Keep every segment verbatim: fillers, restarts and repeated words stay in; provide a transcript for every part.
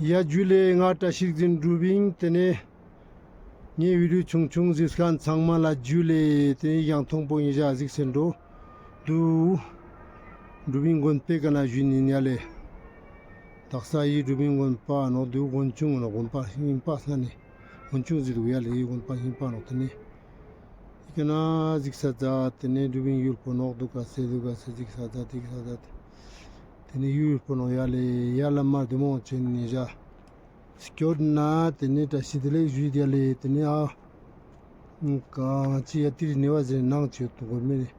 ཡ་ཇུ་ལེ། ང་བཀྲ་ཤིས་འཛིན་དྲུབ་ཨིན། ཏེ་ནེ་ངའི་བི་ཌིའོ་ཆུང་ཆུང་གཟིགས་ཁན་ཚང་མ་ལ་ཇུ་ལེ། ཏེ་ནེ་ཡང་ཐོང་པོ་ཉེ་ཞ་གཟིགས་སེ་འགྲོ་དུག། དྲུབ་ཨིན་དགོན་པའི་ཀ་ནེ་ཞུ་ཨིན་ཡ་ལེ། དག་ས་འི་དྲུབ་ཨིན་དགོན་པ་ནོག་དུག། དགོན་ཆུང་ནོག། དགོན་པ་ཧིང་པ་ས་ནེ་དགོན་ཆུང་ཟེར་དུག་ཡ་ལེ། འི་དགོན་པ་ཧིང་པ་ནོག། ཏེ་ནེ་འི་ཀ་ནེ་གཟིགས་ས་ཛད། ཏེ་ནེ་དྲུབ་ཨིན་ཡུལ་པོ་ནོག། དུག་ག་སེ་དུག་ག་སེ་གཟིགས་ས་ཛད། གཟིགས་ས་ཛད། ཏེ་ནེ་ཡུལ་པོ་ནོག་ཡ་ལེ། ཡ་ལ་མ་དེ་མོ་ཆེན་ཉེ་ཞ་སྐྱོད་ན་ཏེ་ནེ་བཀྲ་ཤིས་བདེ་ལེགས་ཞུ་ཡ་ལེ། ཏེ་ནེ་ཨ་ག་ཅི་ཡ་ཏི་རི་ནེ་བ་ཟེར་ནང་ཅིག་ཡོད་དུག། གོར་མེན་ཊ་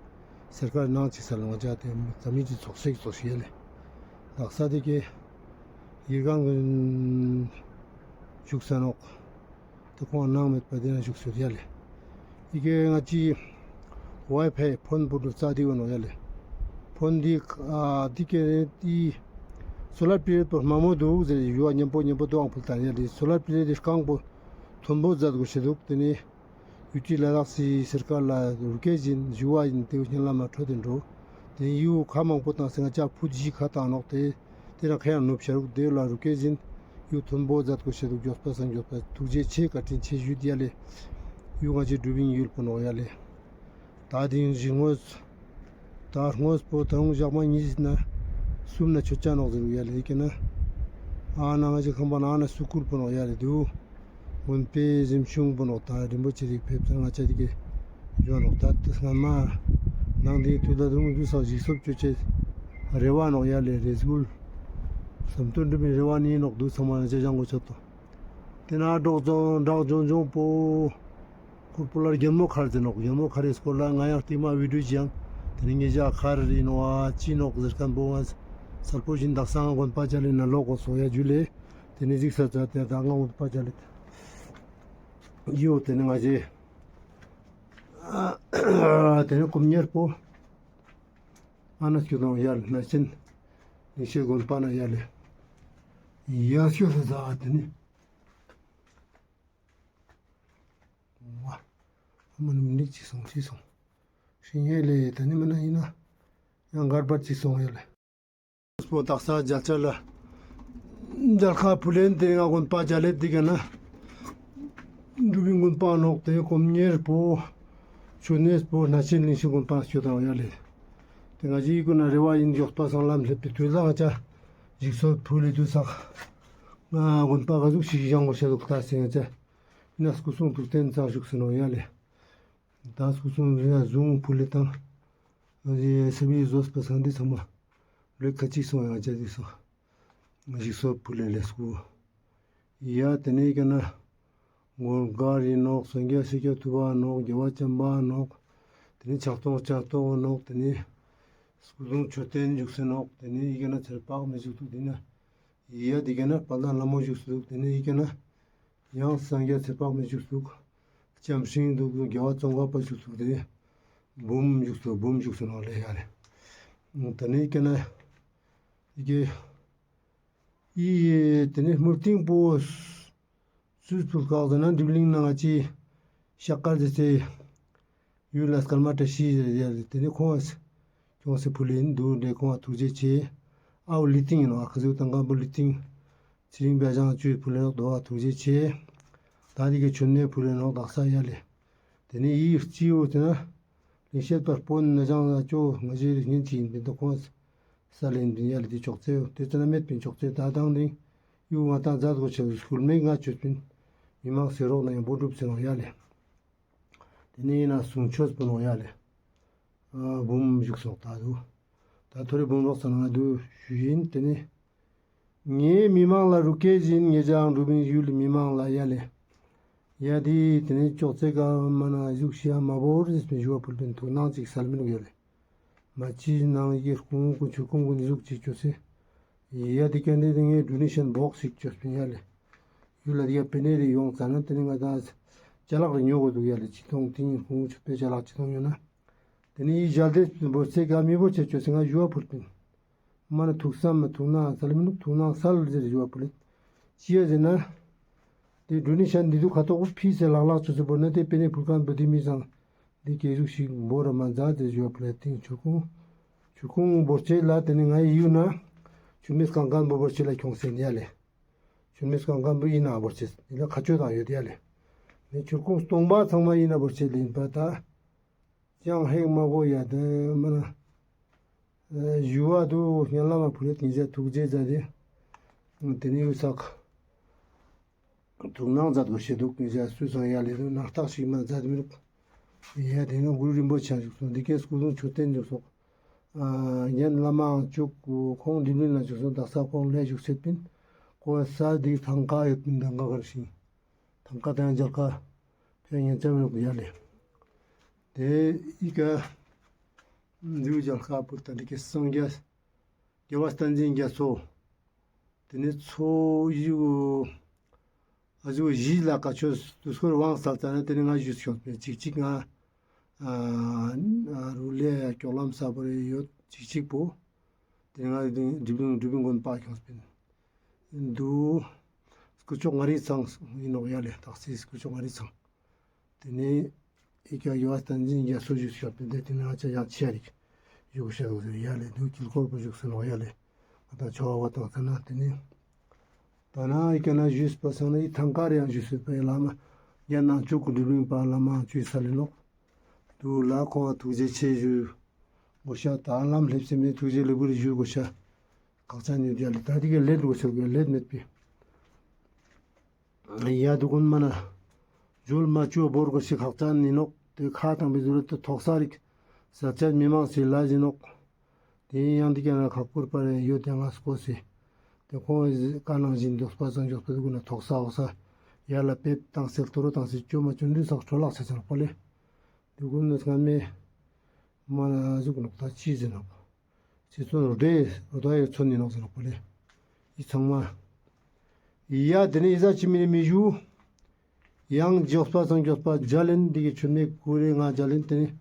སར་ཀར་ནང་ཅིག་སལ་ལོང་ཅ། ཏེ་ཙམ་མི་ཅིག་ཚོགས་སེ་ཚོགས་ཤིག་ཡ་ལེ། དག་ས་ཏེ་ཀེ་ཡིར་ཀང་གུན་ཞུགས་ས་ནོག། ཏེ་ཁོང་ནང་མེད་པ་ཏེ་ན་ཞུགས་སོད་ཡ་ལེ། འི་ཀེ་ང་ཅི་ཝའི་ཕའི་ཕོན་པོ་དུག་ཙ་དི་བ་ནོག་ཡ་ལེ། ཕོན་དི་ཨ་དི་ཀེ་ཏི་སོ་ལར་པི་ལེཊ་པོ་མ་མོ་དུག་ཟེར་ཞུ་བ་ཉམ་པོ་ཉམ་པོ་དུག་ཨང་ཕུལ་ཏང་ཡ་ལེ། སོ་ལར་པི་ལེཊ་དི་རྐང་པོ་ཐོན་པོ་ཛད་གོས་ཤེས་དུག། ཏེ་ནེ་ཡུ་ཊི་ལ་དྭགས་སི་སར་ཀར་ལ་རུ་ཀེ་ཞིན་ཞུ་བ་ཨིན། ཏེ་བོ་ཉན་ལ་མ་ཕྲོ་ཏེ་འགྲོ། ཏེ་ཡུ་ཁ་མང་པོ་ཏང་སེ་ང་ཅ་ཕུད་ཞི་ཁ་ཏང་ནོག། ཏེ་ཏེ་རང་ཁ་ཡང་ནུབ་ཤར་རུག། ཏེ་ལ་རུ་ཀེ་ཞིན་ཡུ་ཐོན་པོ་ཛད་གོས་ཤེས་དུག། གྱོས་པ་སང་གྱོས་པ་ཐུགས་རྗེ་ཆེ། བཀའ་དྲིན་ཆེ་ཞུ་ཡ་ལེ། ཡུ་ང་ཅི་དྲུབ་ཨིན་ཡུལ་པོ་ནོག་ཡ་ལེ། ད་དེ་རིང་ཞི་སྔོན་ད་སྔོན་པོ་ད་རུང་ཞག་མ་ཉིས་ན་སུམ་ན་ཆོ་ཅ་ནོག་ཟེར་ཡ་ལེ། ཨི་ཀེ་ན་ཨ་ན་ང་ཅི་ཁང་པ་ན་ཨ་ན་སུ་ཀུལ་པོ་ནོག་ཡ་ལེ། དུག་དགོན་པའི་གཟིམ་ཆུང་པོ་ནོག། ད་རིན་པོ་ཆེ་རིག་ཕེབས་ཚར་ང་ཅ་དི་ཀེ་ཡོད་ནོག། ད་ཏེ་སྔ་མ་ནང་དེ་དུས་ད་དུང་དུས་སང་ཞིག་གསོ་ཅོ་ཅེས་རེ་བ་ནོག་ཡ་ལེ། རེ་སྐུལ་བསམ་དོན་འགྲུབ་པའི་རེ་བ་ནི་ནོག། དུག་ཚང་མ་ང་ཅ་ཞང་གོ་ཆོད་དོ། ཏེ་ན་འབྲོག་ལྗོངས་འབྲོག་ལྗོངས་ལྗོངས་པོ་ཁུར་པོ་ལ་རྒྱལ་མོ་མཁར་ཟེར་ནོག། རྒྱལ་མོ་མཁར་རི་སྐོར་ལ་ང་ཡང་སྟིང་མ་བི་ཌིའོ་ཅིག་ཡང་ཏེ་ནེ་ཉེ་ཞ་མཁར་རི་ནོག་ཨ་ཅི་ནོག་ཟེར་ཁན་པོ་ང་སལ་པོ་ཞིན་དག་ས་ང་དགོན་པ་ཅ་ལེ་ན་ལོག་གོས་སོང་ཡ་ཇུ་ལེ། ཏེ་ནེ་གཟིགས་ས་ཙ་ཏེ་ད་ང་དགོན་པ་ཅ་ལེ་ཡོད། ཏེ་ནེ་ང་ཞེ་ཏེ་ནེ་སྐུ་གཉེར་པོ་ཨ་ན་སྐྱོད་དང་ཡ་ལེ། ན་ཆེན་ལིང་ཤེད་དགོན་པ་ན་ཡ་ལེ། ཡ་སྐྱོད་ས་ཙ་ཏེ་ནེ། ཝ། ཨ་མ་ནི་མི་ནིག་ཅིག་སོང་ཅིག་སོང་། ཤིང་ཧེ་ལེ་ད་ནི་མ་ན་ཡིན་ན་ཡང་གར་པར་ཅིག་སོང་ཧེ་ལེ། སྤོ་དག་ས་མཇལ་ཆ་ལ་མཇལ་ཁ་ཕུལ་ལེན་ཏེ་ང་དགོན་པ་མཇལ་ལེ་འདི་ག་ན་འབྲུག་པའི་དགོན་པ་ནོག། ཏེ་སྐུ་གཉེར་པོ་ཆོས་གནས་པོ་ན་ཆེན་གླིང་ཤིང་དགོན་པ་སྐྱོད་དང་ཡ་ལེ། ཏེ་ང་ཞིག་གི་ཀུན་ན་རེ་བ་ཡིན་མགྱོགས་པ་སང་ལམ་སླེབས་པའི་དུས་ལ་ང་ཅ་ཞིག་གསོ་ཕུལ་ལེ་དུས་སང་ང་དགོན་པ་ག་ཟུག་ཞིག་བཞེངས་དགོས་ཤེས་འདུག་ལྟ་སེ་ང་ཅ། ཡིན་ན་སྐུ་གསུང་ཐུགས་རྟེན་ཚང་བཞུགས་སུ་ནོག་ཡ་ལེ། ད་སྐུ་གསུང་ཡ་བཟུང་ཕུལ་ལེ་དང་། ཨ་ཟི་སེམས་ཡིད་བཟོད་པ་སང་འདི་ཚང་མ་ལོས་ཁ་ཅིག་སོང་ཡང་ཅ་འདི་སོང་། ཞིག་གསོ་ཕུལ་ལེ་ལེ་སྐུ། ཡ་ཏེ་ནེ་ཀ་ན་ངོར་ག་རི་ནོག། སངས་རྒྱས་ཤཱཀྱ་ཐུབ་པ་ནོག། རྒྱལ་བ་བྱམས་པ་ནོག། ཏེ་ནེ་ཕྱག་སྟོང་ཕྱག་སྟོང་ནོག། ཏེ་ནེ་སྐུ་གསུང་མཆོད་རྟེན་བཞུགས་སེ་ནོག། ཏེ་ནེ་ཡི་གེ་ན་ཚེ་དཔག་མེད་བཞུགས་འདུག། ཏེ་ནེ་ཡ་འདི་ག་ན་དཔལ་ལྡན་ལྷ་མོ་བཞུགས་འདུག། ཏེ་ནེ་ཡི་གེ་ན་ཡང་སངས་རྒྱས་ཚེ་དཔག་མེད་བཞུགས་འདུག། ལྕམ་སྲིང་འདུག། རྒྱལ་བ་ཙོང་ཁ་པ་བཞུགས་འདུག། ཏེ་ནེ་འབུམ་བཞུགས་འདུག། འབུམ་བཞུགས་སེ་ནོག་ལེ་ཡ་ལེ། ཏེ་ནེ་ཡི་གེ་ན་ཡི་གེ་ཡི་ཏེ་ནེ་སྨུག་སྟེང་པོ་སུས་ཕུལ་ཁག་ཟེར་ན་འགྲིབ་གླིང་ན་ང་ཅི་ཤ་དཀར་ཟེར་ཚེ། ཡུལ་ལ་སྐར་མ་བཀྲ་ཤིས་ཟེར་ཡ་ལེ། ཏེ་ནེ་ཁོང་ང་ཁྱོངས་སེ་ཕུལ་ལེ་ཡིན་འདུག་འདྲེ། ཁོང་ང་ཐུགས་རྗེ་ཆེ། ཨའོ་ལི་ཏིང་ཡིན་ནོག། ཨ་ཁ་ཟུག་དང་མཁན་པོ་ལི་ཏིང་། ཚེ་རིང་བ་ཞང་བཅུའི་ཕུལ་ལེ་ནོག། དོ་བ་ཐུགས་རྗེ་ཆེ། ད་འདི་གི་མཆོད་གནས་ཕུལ་ལེ་ནོག། དག་ས་ཡ་ལེ། ཏེ་ནེ་ཡི་སྤྱི་བོ་ཏེ་ན་ལིང་ཤེད་པར་སྤོན་ན་ཞང་ང་ཅོ་ང་ཞེ་རིགས་ཉིན་ཅིག་ཡིན་པིན་ཏོ་ཁོང་ས་ལེན་པིན་ཡ་ལེ། ཏེ་ཅོག་ཙེ་ཏེ་ཙ་ན་མེད་པིན་ཅོག་ཙེ་ད་དང་ནི་ཡུ་ང་དང་མཛད་དགོས་ཆེ་སྐུལ་མེད་ང་ཅོས་པིན། མི་མང་སེ་རོགས་ན་ཡང་བོ་གྲུབ་ཟེར་ནོག་ཡ་ལེ། ཏེ་ནེ་ཡིན་ན་གསུང་ཆོས་པོ་ནོག་ཡ་ལེ། ཨ་འབུམ་བཞུགས་སོག་ད་དུ། ད་ཐོ་རེ་འབུམ་རོགས་ས་ན་དུ་ཞུ་ཡིན། ཏེ་ནེ་ངའི་མི་མང་ལ་རུ་སྐད་ཡིན། ངེ་ཅག་འབྲུག་པའི་ཡུལ་མི་མང་ལ་ཡ་ལེ། ཡ་དི་ཏེ་ནེ་ཅོག་ཙེ་ཀ་མ་ན་བཞུགས་ཤིག་ཡ་མ་བོར་ཟེར་པིན་ཞུ་བ་ཕུལ་པིན། ཐུགས་སྣང་ཅིག་སལ་མིན་ཡ་ལེ། མ་ཅི་ནང་ཡི་གེ་ཁུང་ཀུན་ཆུ་ཁུང་ཀུན་ཟུག་ཅིག་ཅོས་སེ། ཡ་དི་ཀ་ནེ་ཏེ་ངའི་འབྲུ་ནི་ཤན་བོག་ཞིག་ཅོས་པིན་ཡ་ལེ། ཡུལ་ལ་དི་ཀ་པེ་ནེ་རེ་ཡོང་ཙ་ན་ཏེ་ནེ་ང་དང་ཅ་ལག་རེ་ཉོ་དགོས་འདུག་ཡ་ལེ། ཅི་ཐོང་ཏིང་ཁུང་ཆུ་པེ་ཅ་ལག་ཅི་ཐོང་ཡོད་ན། ཏེ་ནེ་ཡི་ཞལ་འདེབས་བོར་ཚེ་ག་མི་བོར་ཆེ་ཅོས་སེ་ང་ཞུ་བ་ཕུལ་པིན། མ་ན་ཐུགས་བསམ་མ་ཐུགས་སྣང་སལ་མི་ནུག། ཐུགས་སྣང་སལ་ཟེར་ཞུ་བ་ཕུལ་ལེ། ཅི་ཡ་ཟེར་ན། ཏེ་འབྲུ་ནི་ཤན་འདི་དུ་ཁ་ཐོག་ཕི་སེ་ལག་ལག་ཅོས་སེ་བོར་ན་ཏེ་པེ་ནེ་ཕུལ་ཁན་བོ་ཏེ་མི་སང་འདི་ཀེ་ཟུག་ཞིག་བོར་ར་མ་མཛད་ཟེར་ཞུ་བ་ཕུལ་ལེ། ཏིང་ཆུ་ཁུང་ཆུ་ཁུང་བོར་ཆེ་ལ་ཏེ་ནེ་ང་ཡི་ཡུལ་ན་ཆུ་མེད་ཀང་ཀང་བོ་བོར་ཆེ་ལ་ཁྱོངས་སེ་ཡ་ལེ། མཆོད་མེ་སྐང་མཁན་པོ་ཡིན་ན་བོར་ཆེས་ཡིན་ན་ཁ་ཆོས་དང་ཡོད་ཡ་ལེ། ནི་ཆུར་ཁུང་སྟོང་པ་ཚང་མ་ཡིན་ན་བོར་ཆེས་ལེན་པ་ད། ཅང་ཧེག་མ་གོ་ཡ་དེ་མ་ན། ཨ་ཞུ་བ་དུ་སྙན་ལ་མ་ཕུལ་ལེ་ཏིང་ཟ་ཐུགས་རྗེ་ཟ་དེ། དེ་ནི་ཡུ་སག་ཐུགས་སྣང་མཛད་དགོས་ཤེས་འདུག་ངེད་ཅག་སུས་ཀྱང་ཡ་ལེ་དུ་ནག་ཐག་ཞིག་མ་མཛད་མི་རུག་ཡ་དེ་ནི་གུ་རུ་རིན་པོ་ཆེ་བཞུགས་སོང་། འདི་ཀའི་སྐུ་གདུང་མཆོད་རྟེན་བཞུགས་སོང་། ཨ་རྒན་བླ་མའང་བཅུག་ཁོང་འདི་མིན་ལ་བཞུགས་སོང་། དག་ས་ཁོང་ལས་བཞུགས་སེད་པིན། ཁོང་ས་འདི་ཐང་ཀ་ཡོད་པིན། ཐང་ཀ་གར་ཞིང་ཐང་ཀ་དང་མཇལ་ཁ་ཕན་ཡན་ཆད་མི་རུག་ཡ་ལེ། དེ་ཨི་ཀ་འདུ་མཇལ་ཁ་པུར་དང་འདི་ཀའི་སངས་རྒྱས་རྒྱལ་བ་བསྟན་འཛིན་རྒྱ་མཚོ། དེ་ནས་ཚོ་ཡུ་ཨ་ཟུ་བཞི་ལ་ཀ་ཆོས་དུས་འཁོར་དབང་སལ་ཙ་ན་དེ་ནས་ང་བཞུགས་ཤོག་པས་ཅིག་ཅིག་ང་ཨ་རུ་ལེ་ཡ་ཀྱོག་ལམ་ས་བོ་རེ་ཡོད་ཅིག་ཅིག་པོ། དེ་ནས་ང་སྒྲིབ་ལུང་སྒྲིབ་ལུང་དགོན་པ་ཁྱོངས་པིན་འདུག་སྐུ་མཆོག་ང་རི་ཚང་ཡིན་ནོག་ཡ་ལེ། དག་སའི་སྐུ་མཆོག་ང་རི་ཚང་། དེ་ནས་ཨི་ཀ་ཡོ་བ་བསྟན་འཛིན་རྒྱ་མཚོ་བཞུགས་ཤོག་པིན། དེ་དེ་ནས་ང་ཅག་ཡང་ཆེ་རིག་བཞུགས་ཤོག་ཟེར་ཡ་ལེ། འདུག་དཀྱིལ་འཁོར་པོ་བཞུགས་སུ་ནོག་ཡ་ལེ། ང་དང་ཆོ་བ་བ་དང་ཚ་ན་དེ་ནས་ད་ན་ཨི་ཀ་ན་བཞུགས་པ་སང་ན་ཨི་ཐང་ཀ་རེ་ཡང་བཞུགས་སུ་པའི་བླ་མ་རྒྱ་ནང་ཆོས་ཀྱི་སྒྲུབ་རིང་པ་བླ་མ་ཆོས་ས་ལེ་ནོག་འདུག་ལ་ཁོང་ཐུགས་རྗེ་ཆེ་ཞུ་དགོས་ཤ། ད་ལམ་སླེབས་སེ་མེད་ཐུགས་རྗེ་ལེ་བུ་རེ་ཞུ་དགོས་ཤ། ཁག་ཅན་ཡོད་ཡ་ལེ། ད་དེ་ག་ལེད་དགོས་ཤ་གི་ལེད་མེད་པའི། ཡ་དུ་ཀུན་མ་ན་ཇོལ་མ་ཅུ་བོར་གོ་ཤི་ཁག་ཅན་ནི་ནོག་དེ་ཁ་དང་བི་ཟུར་དུ་ཐོག་ས་རིག་ས་ཆ་མི་མང་སི་ལ་ཟི་ནོག་དེ་ཡང་འདི་ཀ་ན་ཁག་པུར་པ་རེ་ཡོད་དེ་ང་སྐོ་སི་དེ་ཁོང་ཀ་ནང་བཞིན་མགྱོགས་པ་ཙང་མགྱོགས་པ་དུ་ཀུན་ན་ཐོག་ས་འོག་ས་ཡ་ལ་པེབ་དང་སེལ་ཏོ་རོ་དང་སི་ཅོ་མ་ཅུ་འདི་སག་འཕྲོ་བརླག་ཆ་ཆ་ནོག་པོ་ལེ། དུ་ཀུན་ན་སྔ་མེ་མ་ན་ཟུག་ནོག་ད་ཅི་ཟི་ནོག་ཅི་ཚོན་རོ་དེ་རོ་དོ་ཡོད་ཚོན་ནི་ནོག་ཟེར་ནོག་པོ་ལེ། ཡི་ཚང་མ། ཡ་དེ་ནས་ཡི་ཟ་ཅི་མི་ནི་མི་ཞུ། ཡང་མགྱོགས་པ་སང་མགྱོགས་པ་མཇལ་ལེན་འདི་གི་ཆུ་མེད་ཀུ་རེ་ང་མཇལ་ལེན་དེ་ནས།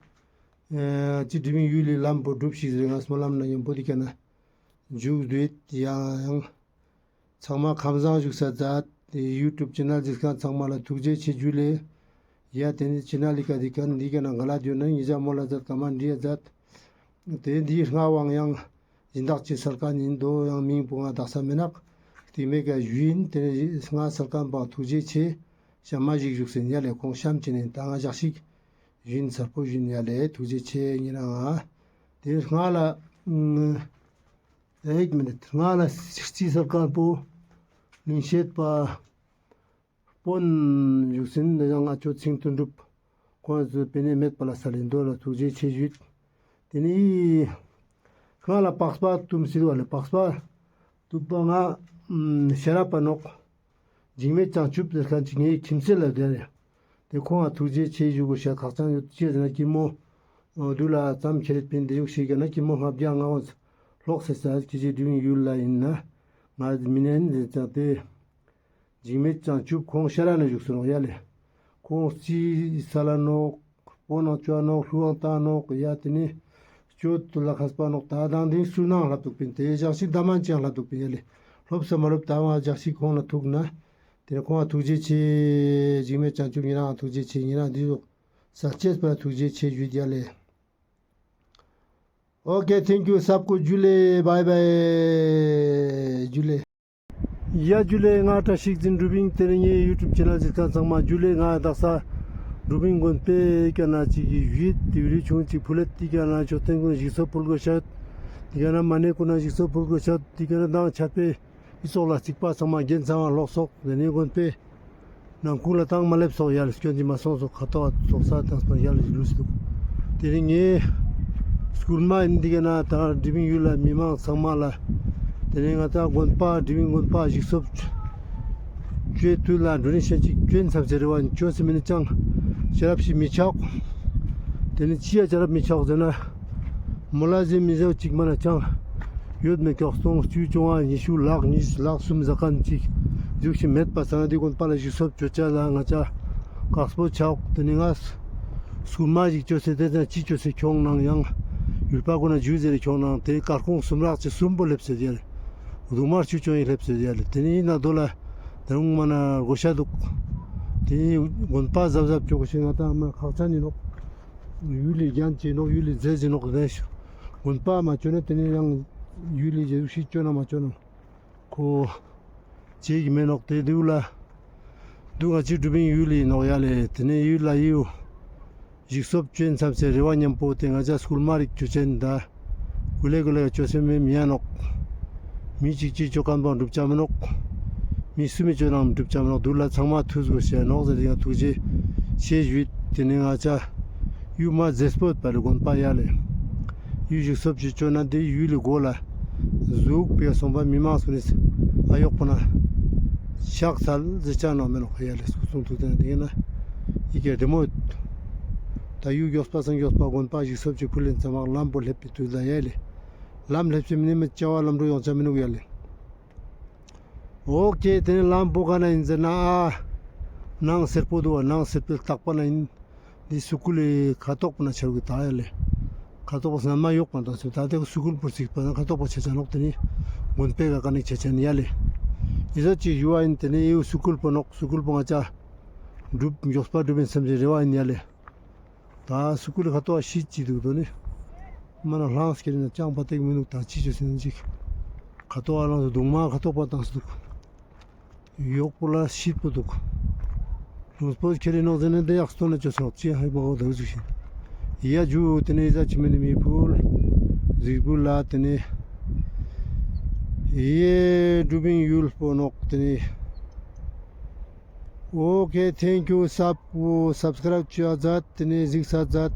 ཨེ་ཅི་དྲི་མིན་ཡུལ་ལི་ལམ་པོ་སྒྲུབ་ཤིག་ཟེར་ང་སྨོན་ལམ་ན་ཉམ་པོ་འདི་ཀ་ན་འཇུག་དུས་ཡང་ཡང་། ཚང་མ་ཁམས་བཟང་བཞུགས་ས་མཛད། དེ་ཡུ་ཊུབ་ཅེ་ནལ་གཟིགས་མཁན་ཚང་མ་ལ་ཐུགས་རྗེ་ཆེ་ཞུ་ལེ། ཡ་དེ་ནི་ཅེ་ནལ་ལི་ཀ་འདི་ཀ་འདི་ཀ་ན་ག་ལ་དུས་ན་ཉི་ཟ་མོ་ལ་མཛད་ཀ་མ་འདྲི་ཡ་མཛད། དེ་འདི་སྔ་བང་ཡང་སྦྱིན་བདག་ཅིག་སལ་ཀ་ཉིན་དོ་ཡང་མིང་པོ་ང་དག་ས་མེ་ནག་སྟིང་མེ་ཀ་ཞུ་ཡིན། དེ་ནི་སྔ་སལ་ཀ་པང་ཐུགས་རྗེ་ཆེ། ཤ་མ་ཞིག་བཞུགས་སེ་ཉ་ལེ་ཁོང་ཤམ་ཅི་ནི་ད་ང་ཞག་ཞིག་ཞུ་ཡིན་སལ་པོ་ཞུ་ཡིན་ཡ་ལེ་ཐུགས་རྗེ་ཆེ་ཉི་རང་ང་། དེ་སྔ་ལ་ཨེག་མི་ནིཊ་སྔ་ལ་རྩིས་སལ་ཀ་པོ་ལིང་ཤེད་པ། དཔོན་བཞུགས་ཟིན་ནི་ཡང་ང་ཆོ་ཚིང་དོན་གྲུབ་ཁོང་ཚོ་པེ་ནེ་མེད་པ་ལ་ས་ལེ་འདོད་ལ་ཐུགས་རྗེ་ཆེ་ཞུས། དེ་ནི་ང་ལ་པགས་པ་བཏུམ་སྲིད་བ་ལེ། པགས་པ་བཏུམ་པ་ང་ཤེས་རབ་པ་ནོག་འཇིགས་མེད་བྱང་ཆུབ་ཟེར་མཁན་ཅིག་ངའི་ཁྱིམ་མཚེས་ལ་བསྡད་རེད། དེ་ཁོང་ལ་ཐུགས་རྗེ་ཆེ་ཞུ་དགོས་ཤ་ཁག་ཅན་ཡོད་ཅེས་ཟེར་ན་ཀི་མོ་དུ་ལ་ཙམ་ཁྱེར་ཕིན་དེ་ཡུག་ཤིག་ག་ན་ཀི་མོ་ལྔ་བརྒྱ་ལྔ་བོ་ལྷོག་སེ་ས་ཁྱི་ཅི་དུས་ཡུལ་ལ་ཡིན་ན་ང་མི་ནན་ཟེར་ཙང་དེ། འཇིགས་མེད་བྱང་ཆུབ་ཁོང་ཤ་ར་ནས་བཞུགས་སུ་ནོག་ཡ་ལེ། ཁོང་རྩིས་ས་ལ་ནོག་དཔོན་ནང་བཅོ་ནོག་ལྷུ་བང་བཏང་ནོག་ཡ་དེ་ནི་སྐྱོད་དུ་ལ་ཁ་སྤ་ནོག་ད་དང་དེ་སུ་ནང་ལྷབ་འདུག་པིན་དེ་ཞག་ཤིག་ད་མན་ཅང་ལྷབ་འདུག་པིན་ཡ་ལེ། ལྷོབ་ས་མ་ལྷོབ་ད་བང་ཞག་ཤིག་ཁོང་ལ་ཐུག་ན། དེ་ནི་ཁོང་ལ་ཐུགས་རྗེ་ཆེ། འཇིགས་མེད་བྱང་ཆུབ་ཉེ་རང་ཐུགས་རྗེ་ཆེ། ཉེ་རང་འདི་ཟུག་ས་ཆེས་པ་ཐུགས་རྗེ་ཆེ་ཞུས་ཡ་ལེ། Okay, thank you. སབ་ཀོ་ཇུ་ལེ། བའི་བའི། ཇུ་ལེ། ཡ་ཇུ་ལེ། ང་བཀྲ་ཤིས་འཛིན་གྲུབ་ཡིན། དེ་ནས་ངའི་ཡུ་ཊུབ་ཅེ་ནལ་གཟིགས་མཁན་ཚང་མ་ཇུ་ལེ། ང་དག་ས་གྲུབ་ཡིན་དགོན་པའི་ཀ་ན་ཅིག་གི་ཡུལ་དེ་རི་ཆུང་ཅིག་ཕུལ་ལེད། དེ་ཀ་ན་མཆོད་རྟེན་ཀུན་ཞིག་གསོ་ཕུལ་དགོས་ཤད། དེ་ཀ་ན་མ་ཎི་ཀུན་ཞིག་གསོ་ཕུལ་དགོས་ཤད། དེ་ཀ་ན་མདང་ཆད་པའི་ཨི་ཙོགས་ལ་རྩིག་པ་ཚང་མ་རྒྱན་ཚང་མ་ལོག་སོག་དེ་ནས་དགོན་པའི་ནང་ཁུལ་ལ་བཏང་མ་ལེབ་སོག་ཡ་ལེ་སྐྱོན་གྱི་མ་སོང་སོག་ཁ་ཏོག་སོག་ས་དང་སྤར་ཡ་ལེ་ལུས་འདུག་དེ་རིང་ངས་སྐུལ་མ་ཡིན་འདི་ག་ན་ད་འབྲི་བིན་ཡུལ་ལ་མི་མང་ཚང་མ་ལ་དེ་རིང་ང་ད་དགོན་པ་འབྲི་བིན་དགོན་པ་ཞིག་གསོ་བཅོས་དུས་ལ་འགྲོ་རིང་ཤན་ཅིག་སྐྱོན་ཚབ་ཟེར་བ་ཡིན་ཅོ་སི་མི་ནི་ཅང་ཤེས་རབ་ཞིག་མི་ཆགས། དེ་ནི་ཅི་ཡ་ཤེས་རབ་མི་ཆགས་ཟེར་ན། མོ་ལ་ཟེ་མི་ཟེ་ཅིག་མ་ན་ཅང་ཡོད་མེད་ཀྱོག་སྟོང་བཅུ་བཅོ་ལྔ་ཉི་ཤུ་ལག་གཉིས་ལག་གསུམ་ཟ་ཁན་ཅིག་ཟུག་ཤིག་མེད་པ་ས་ན་དེ་དགོན་པ་ལ་ཞིག་གསོ་བཅོ་ཅ་ལ་ང་ཅ་ཀག་སྤོ་ཆགས། དེ་ནི་ང་སྐུལ་མ་ཞིག་བཅོ་སེ་དེ་ཙང་ཅི་བཅོ་སེ་ཁྱོང་ནང་ཡང་ཡུལ་པ་ཀུན་ན་ཇུ་ཟེར་ཁྱོང་ནང་དེ་ཀར་ཁོང་གསུམ་རག་ཅེ་གསུམ་པོ་སླེབས་སེ་ཡ་ལེ། དུང་དམར་ཆུ་ཅོ་ཡིན་སླེབས་སེ་ཡ་ལེ། དེ་ནི་ཡིན་ན་དོ་ལ་དེ་རུང་མ་ན་དགོས་ཤ་འདུག་དེ་ནི་དགོན་པ་གཟབ་གཟབ་བཅོ་དགོས་ཤེས་ང་ད་མ་ཁག་ཅན་ཡིན་ནོག་ཡུལ་ལི་རྒྱན་ཅི་ནོག་ཡུལ་ལི་རྫས་ཅི་ནོག་དེ་དགོན་པ་མ་བཅོ་ན་དེ་ནི་ཡང་ཡུལ་ལི་རྫས་ཤིག་བཅོ་ན་མ་བཅོ་ན་ཁོ་ ཅིག་མེ་ནོག་ཏེ་དུག་ལ། དུག་ང་ཅི་དུག་པིན་ཡུལ་ལི་ནོག་ཡ་ལེ། ཏེ་ནེ་ཡུལ་ལ་ཡུ་ཞིག་སོབ་ཅོ་ཨིན་སམ་སེ་རེ་བ་ཉམ་པོ་ཏེ་ང་ཅ་སྐུལ་མ་རིག་ཅོ་ཅེན་ད་གུ་ལེ་གུ་ལེ་ཅོ་སེ་མེ་མི་ཡ་ནོག། མི་ཅིག་ཅིག་ཅོ་ཁན་པོ་གྲུབ་ཆ་མེ་ནོག། མི་སུ་མི་ཅོ་ནང་གྲུབ་ཆ་མེ་ནོག། དུག་ལ་ཚང་མ་ཐུགས་སྒོ་ཤེས་ནོག་ཟེར་ཏེ་ཡང་ཐུགས་རྗེ་ཆེ་ཞུས། ཏེ་ནེ་ང་ཅ་ཡུ་མ་ཟེར་སྤོད་པ་ལེ་དགོན་པ་ཡ་ལེ། ཡུ་ཞིག་སོབ་ཅིག་ཅོ་ན་ཏེ་ཡུལ་ལི་གོ་ལ་ཟུག་པེ་སོང་པ་མི་མང་སུ་ནི་ཨ་ཡོག་པོ་ན་ཤག་ཚལ་ཟེར་ཆ་ནོག་མེ་ནོག་ཡ་ལེ། སུ་སུང་ཐུག་ཏེ་ན་ཏེ་ན་ཡི་གེ་རྡེ་མོ་ཡོད། ད་ཡུ་གྱོགས་པ་སང་གྱོགས་པ་དགོན་པ་ཞིག་སོབ་ཅིག་ཕུལ་ལེན་ཙམ་མག་ལམ་པོ་ལེབ་པའི་དུས་ལ་ཡ་ལེ། ལམ་ལེབ་ཅེ་མི་ནི་མི་ཅ་བ་ལམ་འགྲོ་ཡོང་ཆ་མི་ནུག་ཡ་ལེ། ཨོ་ཀེ། ཏེ་ནེ་ལམ་པོ་ག་ན་ཨིན་ཟེར་ན་ཨ་ནང་སེར་པོ་དུག་པ། ནང་སེར་པོའི་ལྟག་པ་ན་ཨིན། ཏེ་སུ་ཀུལ་ལི་ཁ་ཐོག་པོ་ན་ཆ་རུག་ད་ཡ་ལེ། ཁ་ཐོག་པོ་སྔན་མ་ཡོག་པ་ད་སུ་ད་ཏེ་སུ་ཀུལ་པོ་ཚིག་པ་ན་ཁ་ཐོག་པོ་ཆ་ཆ་ནོག། ཏེ་ནེ་དགོན་པའི་ག་ཀ་ནེ་ཆ་ཆ་ནི་ཡ་ལེ། ཨི་ཟ་ཅིག་ཡུ་བ་ཨིན། ཏེ་ནེ་ཡུ་སུ་ཀུལ་པོ་ནོག། སུ་ཀུལ་པོ་ང་ཅ་གྲུབ་གྱོགས་པ་གྲུབ་ཨིན་སམ་ཅེ་རེ་བ་ཨིན་ཡ་ལེ། ད་སུ་ཀུལ་ཁ་ཐོག་ཤིད་ཅིག་དུག་དོ་ནི། མ་ན་ལྷང་སྐྱེ་རི་ན་ཅང་པ་ཏེག་མི་ནུག། ད་ཅི་ཅོ་སེ་ན་ཅིག་ཁ་ཐོག་ཨ་ལང་སུ་དུག་མ་ཁ་ཐོག་པ་ཏང་སུ་དུག། ཡོག་པོ་ལ་ཤིད་པོ་དུག། ལུང་སྤོས་ཁྱེར་རི་ནོག་ཟེར་ན་ཏེ་ཡག་སྟོན་ན་ཅོ་སོང་ཅི་ཧའི་མ་གོ་ད་ཟུག་ཤིན། ཡ་ཇུ་ཏེ་ནེ་ཡི་ཟ་ཅི་མེ་ནི་མི་ཕུལ་ཟིག་བུ་ལ་ཏེ་ནེ་ཡེ་དུག་པིན་ཡུལ་པོ་ནོག། ཏེ་ནེ་ཨོ་ཀེ། ཐེང་ཀྱུ། སབ་སབ་སི་ཀ་རབ་ཅོ་ཡ་ཛད། ཏེ་ནེ་ཟིགས་ས་ཛད།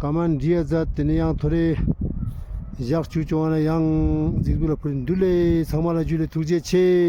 ཀ་མེན་ཊ་རི་ཡ་ཛད། ཏེ་ནེ་ཡང་ཐོ་རེ་ཞག་ཅུ་ཅོ་བ་ན་ཡང་ཟིགས་བུ་ལ་ཕུལ་དུག་ལེ། ཚང་མ་ལ་ཇུ་ལེ། ཐུགས་རྗེ་ཆེ།